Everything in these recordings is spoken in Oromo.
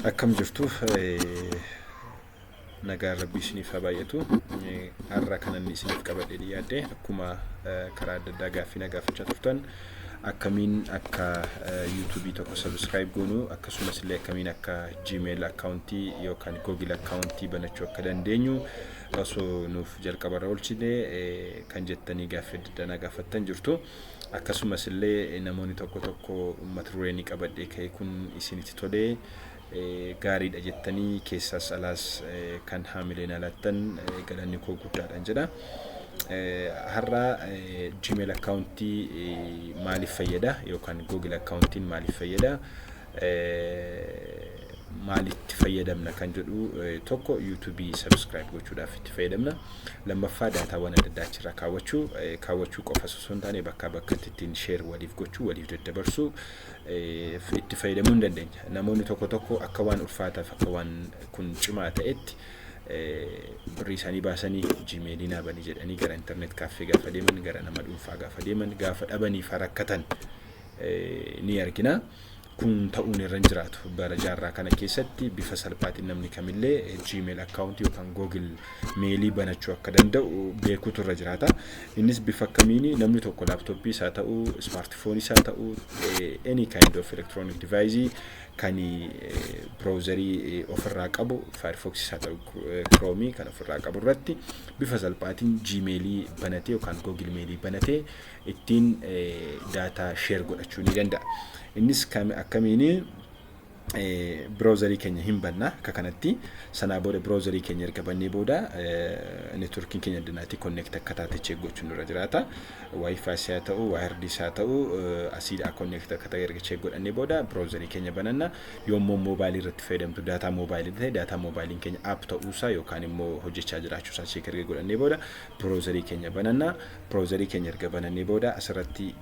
Akkam jirtu? Nagaan Rabbii isiniif haa baay'atu. Har'a kanan isiniif qabadhee dhiyaadhe, akkuma karaa adda addaa gaaffii na gaafachaa turtan, akkamiin akka YouTubeii tokko subscribe goonu, akkasumas illee akkamiin akka Gmail akkaawuntii yookaan Google akkaawuntii banachuu akka dandeenyu osoo nuuf jalqabarra oolchine kan jettanii gaaffii adda addaa na gaafattan jirtu. Akkasumas illee namoonni tokko tokko mata dureen ni qabadhee ka'e kun isinitti tolee gaariidha jettanii keessaas alaas kan haamilee na laattan galanni koo guddaadhaan jedha. Har'a Gmail akkaawuntii maaliif fayyada yookaan Google akkaawuntiin maaliif fayyada, maalitti fayyadamna kan jedhu, tokko YouTubeii subscribe gochuudhaaf itti fayyadamna. Lammaffaa, daataawwan adda addaa achirra kaawwachuu qofa osoo hin taane bakkaa bakkatti ittiin share waliif gochuu, waliif daddabarsuu itti fayyadamuu hin dandeenya. Namoonni tokko tokko akka waan ulfaataaf, akka waan kun cimaa ta'etti birrii isaanii baasanii Gmailii naa bani jedhanii gara internet cafe gaafa deeman, gara nama dhuunfaa gaafa deeman, gaafa dhabaniif rakkatan ni argina. Kun ta'uun irra hin jiraatu. Bara jaarraa kana keessatti bifa salphaatiin namni kamillee Gmail akkaawuntii yookaan Google mailii banachuu akka danda'u beekuutu irra jiraata. Innis bifa akkamiini? Namni tokko laaptooppii isaa ta'uu, smartphone isaa ta'uu, any kind of electronic device kan browserii ofirraa qabu, Firefox isaa ta'u, Chrome kan ofirraa qabu irratti bifa salphaatiin Gmailii banatee yookaan Google mailii banatee ittiin daataa share godhachuu ni danda'a. Innis akkamiini? Browserii keenya hin banna akka kanatti. Sanaa booda, browserii keenya erga bannee booda, networkiin keenya addanaatti connect akka taate check gochuun irra jiraata. Wi-Fi haa ta'u, wired haa ta'u, asiidhaa connect akka ta'e erga check godhannee booda browserii keenya bananna. Yommuu moobaayilii irratti fayyadamtu, daataa moobaayilii ta'e, daataa moobaayiliin keenya app ta'uusaa yookaan immoo hojjechaa jiraachuusaa check erga godhannee booda browserii keenya bananna. Browserii keenya erga banannee booda asirratti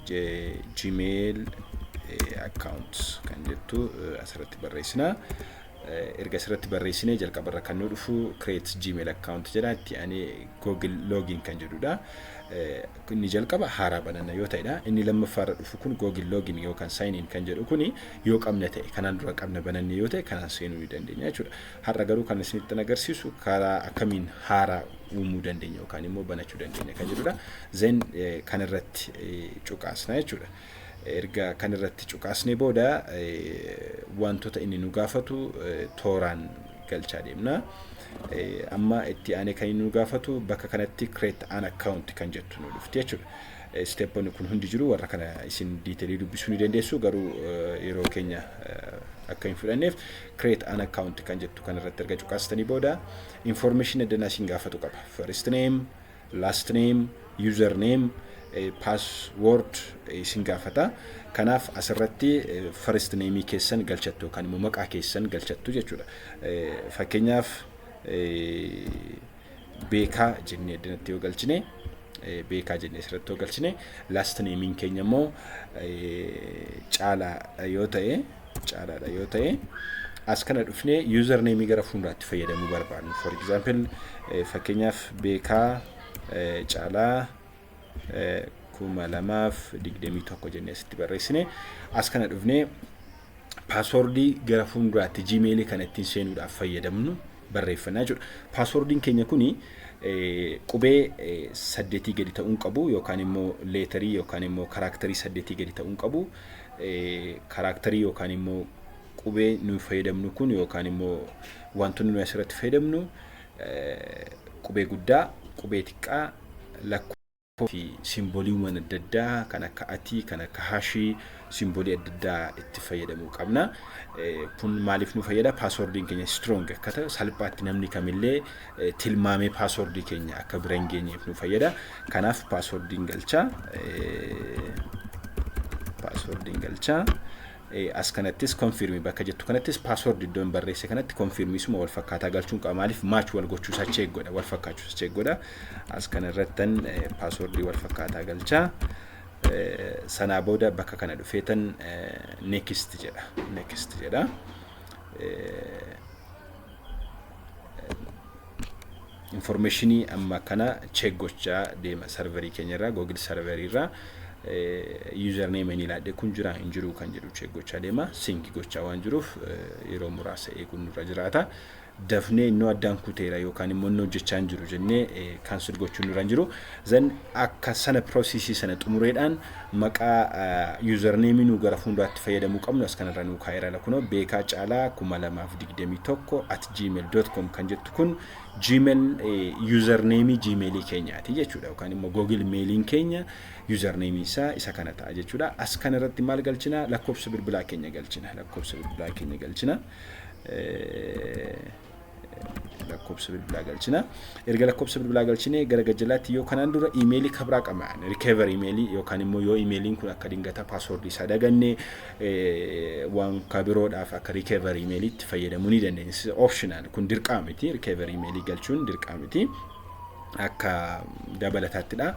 Gmail account kan jettu asirratti barreessina. Erga asirratti barreessinee, jalqabarra kan nu dhufu "create Gmail account" jedha. Itti aanee "Google login" kan jedhudha. Inni jalqaba haaraa bananna yoo ta'edha. Inni lammaffaarra dhufu kun Google login yookaan sign in kan jedhu kuni yoo qabna ta'e, kanaan dura qabna bananne yoo ta'e, kanaan seenuu ni dandeenya jechuudha. Har'a garuu kan isinitti agarsiisu karaa akkamiin haaraa uumuu dandeenya yookaan immoo banachuu dandeenya kan jedhudha. Then kanarratti cuqaasna jechuudha. Erga kanarratti cuqaasnee booda wantoota inni nu gaafatu tooraan galchaa deemna. Amma itti aanee kan inni nu gaafatu bakka kanatti "create an account" kan jettu nu dhufti jechuudha. Stepoonni kun hundi jiru, warra kana isin detailii dubbisuu ni dandeessu, garuu yeroo keenya akka hin fudhanneef "create an account" kan jettu kanarratti erga cuqaastanii booda information addanaa isin gaafatu qaba. First name, last name, user name, password isin gaafata. Kanaaf asirratti first name keessan galchattu yookaan immoo maqaa keessan galchattu jechuudha. Fakkeenyaaf Beekaa jennee addanatti yoo galchine, Beekaa jennee asirratti yoo galchine, last namein keenya immoo Caalaa yoo ta'e, Caalaadha yoo ta'e, as kana dhufnee user name gara fuulduraatti fayyadamuu barbaadnu. For example, fakkeenyaaf Beekaa Caalaa 2021 jennee asitti barreessine, as kana dhufnee passwordii gara fuulduraatti Gmailii kana ittiin seenuudhaaf fayyadamnu barreeffannaa jechuudha. Passwordiin keenya kuni qubee saddeetii gadi ta'uu qabu yookaan immoo letterii yookaan immoo characterii saddeetii gadi ta'uu qabu. Characterii yookaan immoo qubee nuyi fayyadamnu kun yookaan immoo wantoonni nuyi asirratti fayyadamnu qubee guddaa, qubee xiqqaa, lakkoofsa fi symboliiwwan adda addaa kan akka atii, kan akka hashii, symbolii adda addaa itti fayyadamuu qabna. Kun maaliif nu fayyada? Passwordiin keenya strong akka ta'u, salphaatti namni kamillee tilmaamee passwordii keenya akka bira hin geenyeef nu fayyada. Kanaaf passwordiin galchaa. Passwordiin galchaa. As kanattis confirm bakka jettu kanattis password iddoon barreesse kanatti confirmisuma wal fakkaataa galchuun qaba. Maaliif? Match wal gochuu isaa check godha, wal fakkaachuu isaa check godha. As kana irrattan passwordii wal fakkaataa galchaa. Sanaa booda bakka kana dhufeetan next jedha, next jedha. Informationii amma kana check gochaa deema serverii keenya irraa, Google serverii irraa. Username inni laadhe kun jira hin jiru kan jedhu check gochaa deema. Sync gochaa waan jiruuf yeroo muraasa eeguun nurra jiraata. Dafnee innoo addaan kuteera yookaan immoo inni hojjechaa hin jiru jennee cancel gochuun nurra hin jiru. Then akka sana processii sana xumureedhaan maqaa username nu gara fuulduraatti fayyadamuu qabnu as kanarra nuu kaa'eera. Kunoo beekaacaalaa2021@gmail.com kan jettu kun Gmail username Gmailii keenyaati jechuudha, yookaan immoo Google Mailiin keenya username isaa isa kana ta'a jechuudha. As kanarratti maal galchina? Lakkoofsa bilbilaa keenya galchina. Lakkoofsa bilbilaa keenya galchina. Lakkoofsa bilbilaa galchina. Erga lakkoofsa bilbilaa galchine gara gajjalaatti yoo kanaan dura iimeelii kabraa qabna, recovery iimeelii, yookaan immoo yoo iimeeliin kun akka dingata passwordii isaa daganne waan kabiroodhaaf akka recovery iimeeliitti fayyadamuu ni dandeenya. Optional, kun dirqaa miti. Recovery iimeelii galchuun dirqaa miti. Akka dabalataattidha.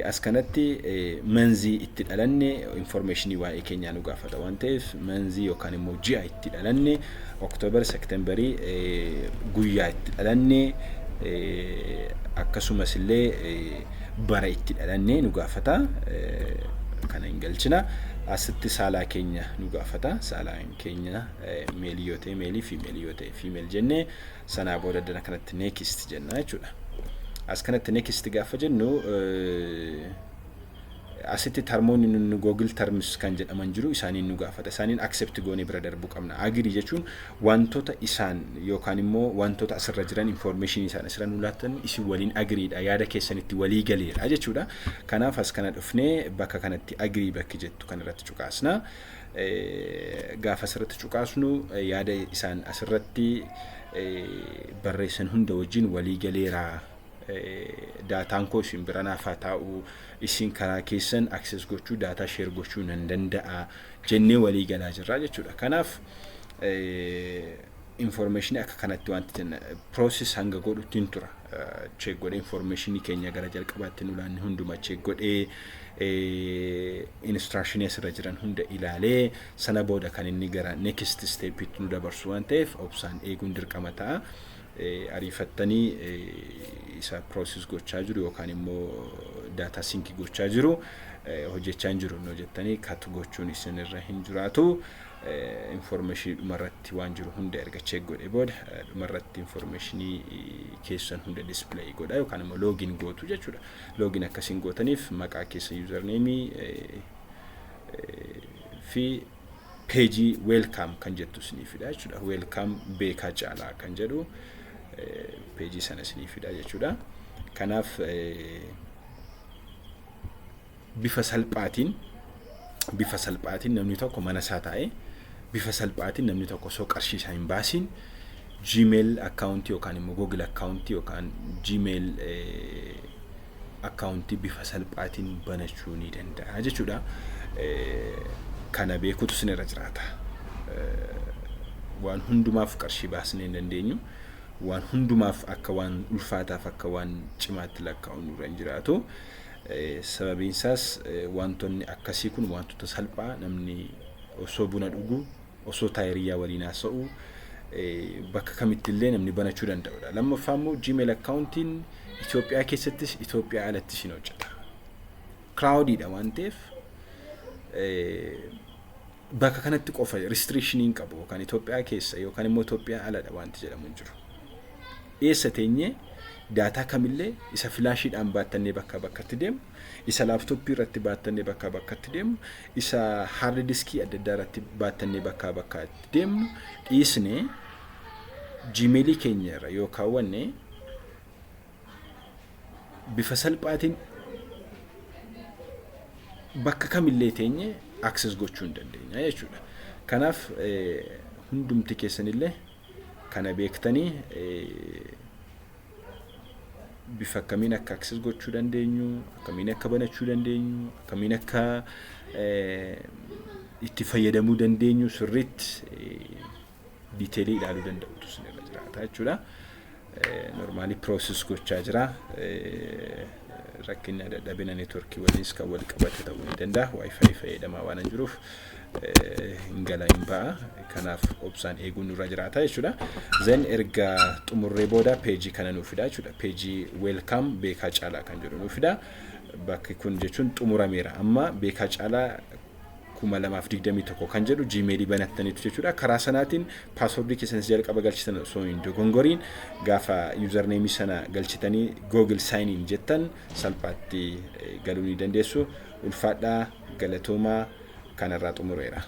As kanatti monthii itti dhalanne, informationii waa'ee keenyaa nu gaafata waan ta'eef, monthii yookaan immoo ji'a itti dhalanne, October, Septemberii, guyyaa itti dhalanne, akkasumas illee bara itti dhalanne nu gaafata. Kana hin galchina. Asitti saalaa keenya nu gaafata. Saalaan keenya maleii yoo ta'e maleii, femaleii yoo ta'e female jennee, sanaa booda dana kanatti next jenna jechuudha. As kanatti next gaafa jennu, asitti termoonni nu Google terms kan jedhaman jiru, isaaniin nu gaafata. Isaaniin accept goonee bira darbuu qabna. Agree jechuun wantoota isaan yookaan immoo wantoota asirra jiran, information isaan asirra nu laatan isin waliin agreedha, yaada keessanitti walii galeera jechuudha. Kanaaf as kana dhufnee bakka kanatti agree bakki jettu kanarratti cuqaasna. Gaafa asirratti cuqaasnu, yaada isaan asirratti barreessan hunda wajjin walii galeera, daataan koo isin bira naaf haa taa'u, isin karaa keessan access gochuu, daataa share gochuu nan danda'a jennee walii galaa jirra jechuudha. Kanaaf information akka kanatti wanti jenna process hanga godhutti hin tura. Check godhee, information keenya gara jalqabaatti nu laanne hunduma check godhee, instruction asirra jiran hunda ilaalee, sana booda kan inni gara next stepitti nu dabarsu waan ta'eef obsaan eeguun dirqama ta'a. Ariifattanii isa process gochaa jiru yookaan immoo daataa sync gochaa jiru hojjechaa hin jiru nu jettanii cut gochuun isinirra hin jiraatu. Informationii dhumarratti waan jiru hunda erga check godhe booda, dhumarratti informationii keessan hunda display godha yookaan immoo login gootu jechuudha. Login akkasiin gootaniif maqaa keessa, usernameii fi peejii welcome kan jettu isinii fida jechuudha. Welcome Beekaa Caalaa kan jedhu peejii sana isinii fida jechuudha. Kanaaf bifa salphaatiin namni tokko mana isaa taa'ee, bifa salphaatiin namni tokko osoo qarshii isaa hin baasiin Gmail accountii yookaan immoo Google accountii yookaan Gmail accountii bifa salphaatiin banachuu ni danda'a jechuudha. Kana beekutu isinirra jiraata. Waan hundumaaf qarshii baasnee hin dandeenyu. Waan hundumaaf akka waan ulfaataaf akka waan cimaatti lakkaa'u nurra hin jiraatu. Sababiin isaas wantoonni akkasii kun wantoota salphaa namni osoo buna dhugu, osoo taayiriyaa waliin haasa'u, bakka kamitti illee namni banachuu danda'udha. Lammaffaa immoo Gmail accountiin Itoophiyaa keessattis Itoophiyaa alattis hin hojjeta. Cloudiidha waan ta'eef bakka kanatti qofa restrictionii hin qabu, yookaan Itoophiyaa keessa yookaan immoo Itoophiyaa aladha wanti jedhamu hin jiru. Eessa teenyee daataa kamillee, isa flashiidhaan baattannee bakka bakkatti deemu, isa laptopii irratti baattannee bakka bakkatti deemu, isa hard diskii adda addaa irratti baattannee bakka bakkatti deemnu dhiisnee, Gmailii keenya irra yoo kaawwanne, bifa salphaatiin bakka kamillee teenye access gochuu hin dandeenya jechuudha. Kanaaf hundumti keessanillee kana beektanii, bifa akkamiin akka access gochuu dandeenyu, akkamiin akka banachuu dandeenyu, akkamiin akka itti fayyadamuu dandeenyu sirriitti detailii ilaaluu danda'utu isinirra jiraata jechuudha. Normally process gochaa jira. Rakkina dadhabina networkii waliinis kan wal qabate ta'uu ni danda'a. WiFi fayyadamaa waan hin jiruuf hin gala hin ba'a. Kanaaf obsaan eeguun nurra jiraata jechuudha. Then erga xumurree booda peejii kana nuu fida jechuudha. Peejii welcome Beekaa Caalaa kan jedhu nuu fida. Bakki kun jechuun xumurameera. Amma Beekaa Caalaa 2021 kan jedhu Gmailii banattaniitu jechuudha. Karaa sanaatiin passwordii keessanis jalqaba galchitan osoo hin dogongoriin gaafa usernameii sana galchitanii Google sign in jettan salphaatti galuu ni dandeessu. Ulfaadhaa, galatoomaa, kanarraa xumureera.